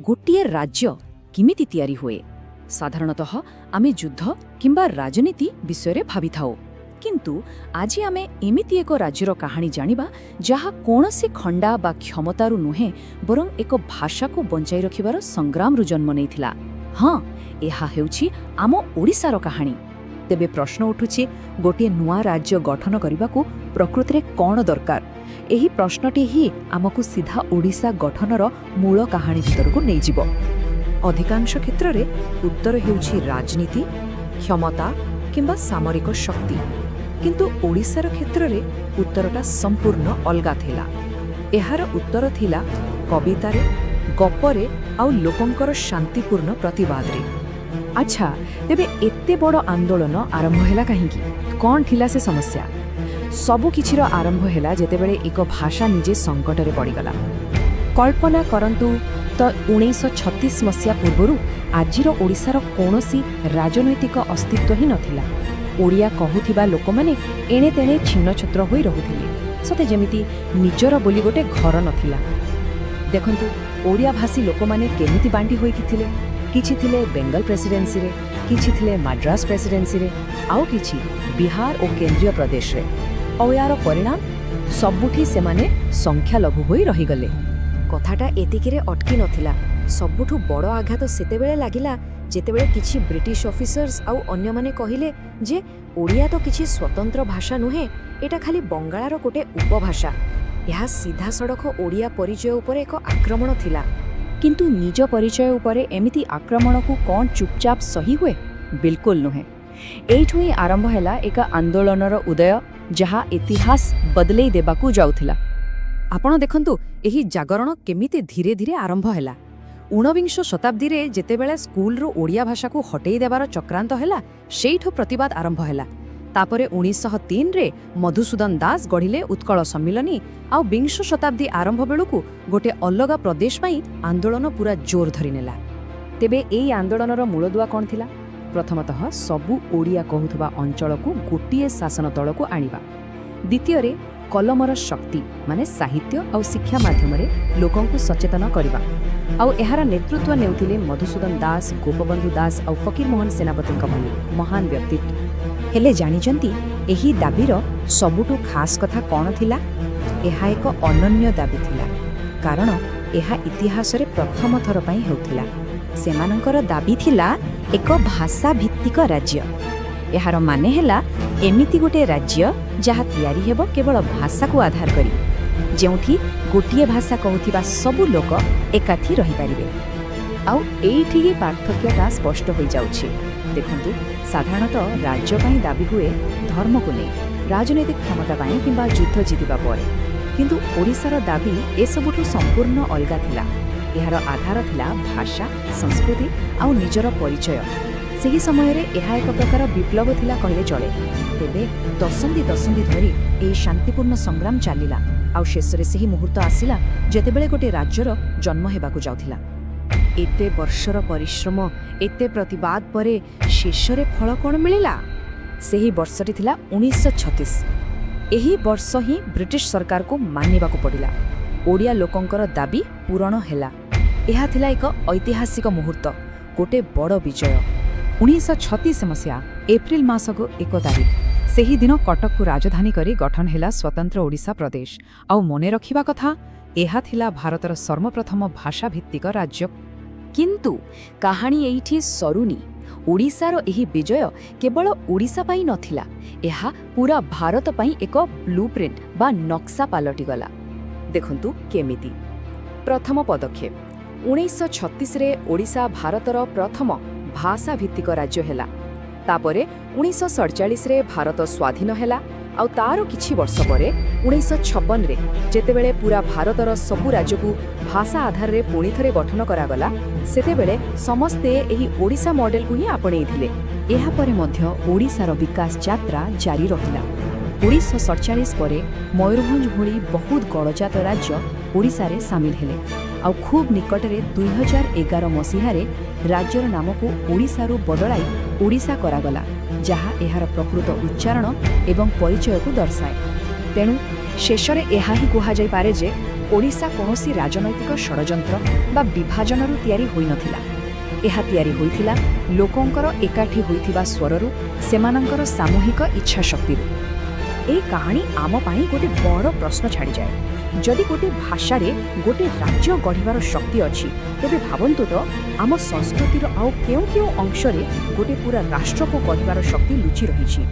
ଗୋଟିଏ ରାଜ୍ୟ କେମିତି ତିଆରି ହୁଏ? ସାଧାରଣତଃ ଆମେ ଯୁଦ୍ଧ କିମ୍ବା ରାଜନୀତି ବିଷୟରେ ଭାବିଥାଉ, କିନ୍ତୁ ଆଜି ଆମେ ଏମିତି ଏକ ରାଜ୍ୟର କାହାଣୀ ଜାଣିବା ଯାହା କୌଣସି ଖଣ୍ଡା ବା କ୍ଷମତାରୁ ନୁହେଁ, ବରଂ ଏକ ଭାଷାକୁ ବଞ୍ଚାଇ ରଖିବାର ସଂଗ୍ରାମରୁ ଜନ୍ମ ନେଇଥିଲା। ହଁ, ଏହା ହେଉଛି ଆମ ଓଡ଼ିଶାର କାହାଣୀ। ତେବେ ପ୍ରଶ୍ନ ଉଠୁଛି, ଗୋଟିଏ ନୂଆ ରାଜ୍ୟ ଗଠନ କରିବାକୁ ପ୍ରକୃତିରେ କ'ଣ ଦରକାର? ଏହି ପ୍ରଶ୍ନଟି ହିଁ ଆମକୁ ସିଧା ଓଡ଼ିଶା ଗଠନର ମୂଳ କାହାଣୀ ଭିତରକୁ ନେଇଯିବ। ଅଧିକାଂଶ କ୍ଷେତ୍ରରେ ଉତ୍ତର ହେଉଛି ରାଜନୀତି, କ୍ଷମତା କିମ୍ବା ସାମରିକ ଶକ୍ତି। କିନ୍ତୁ ଓଡ଼ିଶାର କ୍ଷେତ୍ରରେ ଉତ୍ତରଟା ସମ୍ପୂର୍ଣ୍ଣ ଅଲଗା ଥିଲା। ଏହାର ଉତ୍ତର ଥିଲା କବିତାରେ, ଗପରେ ଆଉ ଲୋକଙ୍କର ଶାନ୍ତିପୂର୍ଣ୍ଣ ପ୍ରତିବାଦରେ। ଆଚ୍ଛା, ତେବେ ଏତେ ବଡ଼ ଆନ୍ଦୋଳନ ଆରମ୍ଭ ହେଲା କାହିଁକି? କ'ଣ ଥିଲା ସେ ସମସ୍ୟା? ସବୁକିଛିର ଆରମ୍ଭ ହେଲା ଯେତେବେଳେ ଏକ ଭାଷା ନିଜେ ସଙ୍କଟରେ ପଡ଼ିଗଲା। କଳ୍ପନା କରନ୍ତୁ ତ, 1936 ମସିହା ପୂର୍ବରୁ ଆଜିର ଓଡ଼ିଶାର କୌଣସି ରାଜନୈତିକ ଅସ୍ତିତ୍ୱ ହିଁ ନଥିଲା। ଓଡ଼ିଆ କହୁଥିବା ଲୋକମାନେ ଏଣେ ତେଣେ ଛିନ୍ନଛତ୍ର ହୋଇ ରହୁଥିଲେ, ସତେ ଯେମିତି ନିଜର ବୋଲି ଗୋଟେ ଘର ନଥିଲା। ଦେଖନ୍ତୁ, ଓଡ଼ିଆଭାଷୀ ଲୋକମାନେ କେମିତି ବାଣ୍ଟି ହୋଇକି ଥିଲେ। କିଛି ଥିଲେ ବେଙ୍ଗଲ ପ୍ରେସିଡେନ୍ସିରେ, କିଛି ଥିଲେ ମାଡ୍ରାସ ପ୍ରେସିଡେନ୍ସିରେ, ଆଉ କିଛି ବିହାର ଓ କେନ୍ଦ୍ରୀୟ ପ୍ରଦେଶରେ। ଆଉ ଏହାର ପରିଣାମ, ସବୁଠି ସେମାନେ ସଂଖ୍ୟାଲଘୁ ହୋଇ ରହିଗଲେ। କଥାଟା ଏତିକିରେ ଅଟକି ନଥିଲା। ସବୁଠୁ ବଡ଼ ଆଘାତ ସେତେବେଳେ ଲାଗିଲା ଯେତେବେଳେ କିଛି ବ୍ରିଟିଶ ଅଫିସର୍ସ ଆଉ ଅନ୍ୟମାନେ କହିଲେ ଯେ ଓଡ଼ିଆ ତ କିଛି ସ୍ୱତନ୍ତ୍ର ଭାଷା ନୁହେଁ, ଏଇଟା ଖାଲି ବଙ୍ଗାଳର ଗୋଟେ ଉପଭାଷା। ଏହା ସିଧାସଳଖ ଓଡ଼ିଆ ପରିଚୟ ଉପରେ ଏକ ଆକ୍ରମଣ ଥିଲା। କିନ୍ତୁ ନିଜ ପରିଚୟ ଉପରେ ଏମିତି ଆକ୍ରମଣକୁ କ'ଣ ଚୁପଚାପ ସହି ହୁଏ? ବିଲକୁଲ ନୁହେଁ। ଏଇଠୁ ହିଁ ଆରମ୍ଭ ହେଲା ଏକ ଆନ୍ଦୋଳନର ଉଦୟ, ଯାହା ଇତିହାସ ବଦଲେଇ ଦେବାକୁ ଯାଉଥିଲା। ଆପଣ ଦେଖନ୍ତୁ, ଏହି ଜାଗରଣ କେମିତି ଧୀରେ ଧୀରେ ଆରମ୍ଭ ହେଲା। ଊନବିଂଶ ଶତାବ୍ଦୀରେ ଯେତେବେଳେ ସ୍କୁଲରୁ ଓଡ଼ିଆ ଭାଷାକୁ ହଟେଇ ଦେବାର ଚକ୍ରାନ୍ତ ହେଲା, ସେଇଠୁ ପ୍ରତିବାଦ ଆରମ୍ଭ ହେଲା। ତାପରେ 1903ରେ ମଧୁସୂଦନ ଦାସ ଗଢ଼ିଲେ ଉତ୍କଳ ସମ୍ମିଳନୀ। ଆଉ ବିଂଶ ଶତାବ୍ଦୀ ଆରମ୍ଭ ବେଳକୁ ଗୋଟେ ଅଲଗା ପ୍ରଦେଶ ପାଇଁ ଆନ୍ଦୋଳନ ପୁରା ଜୋର ଧରିନେଲା। ତେବେ ଏଇ ଆନ୍ଦୋଳନର ମୂଳଦୁଆ କ'ଣ ଥିଲା? ପ୍ରଥମତଃ, ସବୁ ଓଡ଼ିଆ କହୁଥିବା ଅଞ୍ଚଳକୁ ଗୋଟିଏ ଶାସନ ତଳକୁ ଆଣିବା। ଦ୍ୱିତୀୟରେ, କଲମର ଶକ୍ତି, ମାନେ ସାହିତ୍ୟ ଆଉ ଶିକ୍ଷା ମାଧ୍ୟମରେ ଲୋକଙ୍କୁ ସଚେତନ କରିବା। ଆଉ ଏହାର ନେତୃତ୍ୱ ନେଉଥିଲେ ମଧୁସୂଦନ ଦାସ, ଗୋପବନ୍ଧୁ ଦାସ ଆଉ ଫକୀରମୋହନ ସେନାପତିଙ୍କ ଭଳି ମହାନ ବ୍ୟକ୍ତିତ୍ୱ। ହେଲେ ଜାଣିଛନ୍ତି, ଏହି ଦାବିର ସବୁଠୁ ଖାସ୍ କଥା କ'ଣ ଥିଲା? ଏହା ଏକ ଅନନ୍ୟ ଦାବି ଥିଲା, କାରଣ ଏହା ଇତିହାସରେ ପ୍ରଥମ ଥର ପାଇଁ ହେଉଥିଲା। ସେମାନଙ୍କର ଦାବି ଥିଲା ଏକ ଭାଷାଭିତ୍ତିକ ରାଜ୍ୟ। ଏହାର ମାନେ ହେଲା ଏମିତି ଗୋଟେ ରାଜ୍ୟ ଯାହା ତିଆରି ହେବ କେବଳ ଭାଷାକୁ ଆଧାର କରି, ଯେଉଁଠି ଗୋଟିଏ ଭାଷା କହୁଥିବା ସବୁ ଲୋକ ଏକାଠି ରହିପାରିବେ। ଆଉ ଏଇଠି ହିଁ ପାର୍ଥକ୍ୟଟା ସ୍ପଷ୍ଟ ହୋଇଯାଉଛି। ଦେଖନ୍ତୁ, ସାଧାରଣତଃ ରାଜ୍ୟ ପାଇଁ ଦାବି ହୁଏ ଧର୍ମକୁ ନେଇ, ରାଜନୈତିକ କ୍ଷମତା ପାଇଁ କିମ୍ବା ଯୁଦ୍ଧ ଜିତିବା ପରେ। କିନ୍ତୁ ଓଡ଼ିଶାର ଦାବି ଏସବୁଠୁ ସମ୍ପୂର୍ଣ୍ଣ ଅଲଗା ଥିଲା। ଏହାର ଆଧାର ଥିଲା ଭାଷା, ସଂସ୍କୃତି ଆଉ ନିଜର ପରିଚୟ। ସେହି ସମୟରେ ଏହା ଏକ ପ୍ରକାର ବିପ୍ଳବ ଥିଲା କହିଲେ ଚଳେ। ତେବେ ଦଶନ୍ଧି ଦଶନ୍ଧି ଧରି ଏହି ଶାନ୍ତିପୂର୍ଣ୍ଣ ସଂଗ୍ରାମ ଚାଲିଲା ଆଉ ଶେଷରେ ସେହି ମୁହୂର୍ତ୍ତ ଆସିଲା ଯେତେବେଳେ ଗୋଟିଏ ରାଜ୍ୟର ଜନ୍ମ ହେବାକୁ ଯାଉଥିଲା। ଏତେ ବର୍ଷର ପରିଶ୍ରମ, ଏତେ ପ୍ରତିବାଦ ପରେ ଶେଷରେ ଫଳ କ'ଣ ମିଳିଲା? ସେହି ବର୍ଷଟି ଥିଲା 1936। ଏହି ବର୍ଷ ହିଁ ବ୍ରିଟିଶ ସରକାରକୁ ମାନିବାକୁ ପଡ଼ିଲା। ଓଡ଼ିଆ ଲୋକଙ୍କର ଦାବି ପୂରଣ ହେଲା। ଏହା ଥିଲା ଏକ ଐତିହାସିକ ମୁହୂର୍ତ୍ତ, ଗୋଟେ ବଡ଼ ବିଜୟ। 1936 ମସିହା ଏପ୍ରିଲ ମାସକୁ 1 ତାରିଖ, ସେହିଦିନ କଟକକୁ ରାଜଧାନୀ କରି ଗଠନ ହେଲା ସ୍ୱତନ୍ତ୍ର ଓଡ଼ିଶା ପ୍ରଦେଶ। ଆଉ ମନେ ରଖିବା କଥା, ଏହା ଥିଲା ଭାରତର ସର୍ବପ୍ରଥମ ଭାଷାଭିତ୍ତିକ ରାଜ୍ୟ। କିନ୍ତୁ କାହାଣୀ ଏଇଠି ସରୁନି। ଓଡ଼ିଶାର ଏହି ବିଜୟ କେବଳ ଓଡ଼ିଶା ପାଇଁ ନଥିଲା, ଏହା ପୁରା ଭାରତ ପାଇଁ ଏକ ବ୍ଲୁପ୍ରିଣ୍ଟ ବା ନକ୍ସା ପାଲଟିଗଲା। ଦେଖନ୍ତୁ କେମିତି। ପ୍ରଥମ ପଦକ୍ଷେପ, 1936ରେ ଓଡ଼ିଶା ଭାରତର ପ୍ରଥମ ଭାଷାଭିତ୍ତିକ ରାଜ୍ୟ ହେଲା। ତାପରେ 1947ରେ ଭାରତ ସ୍ୱାଧୀନ ହେଲା। ଆଉ ତାର କିଛି ବର୍ଷ ପରେ 1956ରେ ଯେତେବେଳେ ପୁରା ଭାରତର ସବୁ ରାଜ୍ୟକୁ ଭାଷା ଆଧାରରେ ପୁଣିଥରେ ଗଠନ କରାଗଲା, ସେତେବେଳେ ସମସ୍ତେ ଏହି ଓଡ଼ିଶା ମଡେଲକୁ ହିଁ ଆପଣେଇଥିଲେ। ଏହାପରେ ମଧ୍ୟ ଓଡ଼ିଶାର ବିକାଶ ଯାତ୍ରା ଜାରି ରହିଲା। 1947 ପରେ ମୟୂରଭଞ୍ଜ ଭଳି ବହୁତ ଗଡ଼ଜାତ ରାଜ୍ୟ ଓଡ଼ିଶାରେ ସାମିଲ ହେଲେ। ଆଉ ଖୁବ୍ ନିକଟରେ 2011 ମସିହାରେ ରାଜ୍ୟର ନାମକୁ ଓଡ଼ିଶାରୁ ବଦଳାଇ ଓଡ଼ିଶା କରାଗଲା, ଯାହା ଏହାର ପ୍ରକୃତ ଉଚ୍ଚାରଣ ଏବଂ ପରିଚୟକୁ ଦର୍ଶାଏ। ତେଣୁ ଶେଷରେ ଏହା ହିଁ କୁହାଯାଇପାରେ ଯେ ଓଡ଼ିଶା କୌଣସି ରାଜନୈତିକ ଷଡ଼ଯନ୍ତ୍ର ବା ବିଭାଜନରୁ ତିଆରି ହୋଇନଥିଲା। ଏହା ତିଆରି ହୋଇଥିଲା ଲୋକଙ୍କର ଏକାଠି ହୋଇଥିବା ସ୍ୱରରୁ, ସେମାନଙ୍କର ସାମୂହିକ ଇଚ୍ଛାଶକ୍ତିରୁ। এই କାହାଣୀ ଆମ ପାଇଁ ଗୋଟେ ବଡ଼ ପ୍ରଶ୍ନ ଛାଡ଼ିଯାଏ। ଯଦି ଗୋଟେ ଭାଷାରେ ଗୋଟେ ରାଜ୍ୟ ଗଢ଼ିବାର ଶକ୍ତି ଅଛି, ତେବେ ଭାବନ୍ତୁ ତ, ଆମ ସଂସ୍କୃତିର ଆଉ କେଉଁ କେଉଁ ଅଂଶରେ ଗୋଟେ ପୁରା ରାଷ୍ଟ୍ରକୁ ଗଢ଼ିବାର ଶକ୍ତି ଲୁଚି ରହିଛି।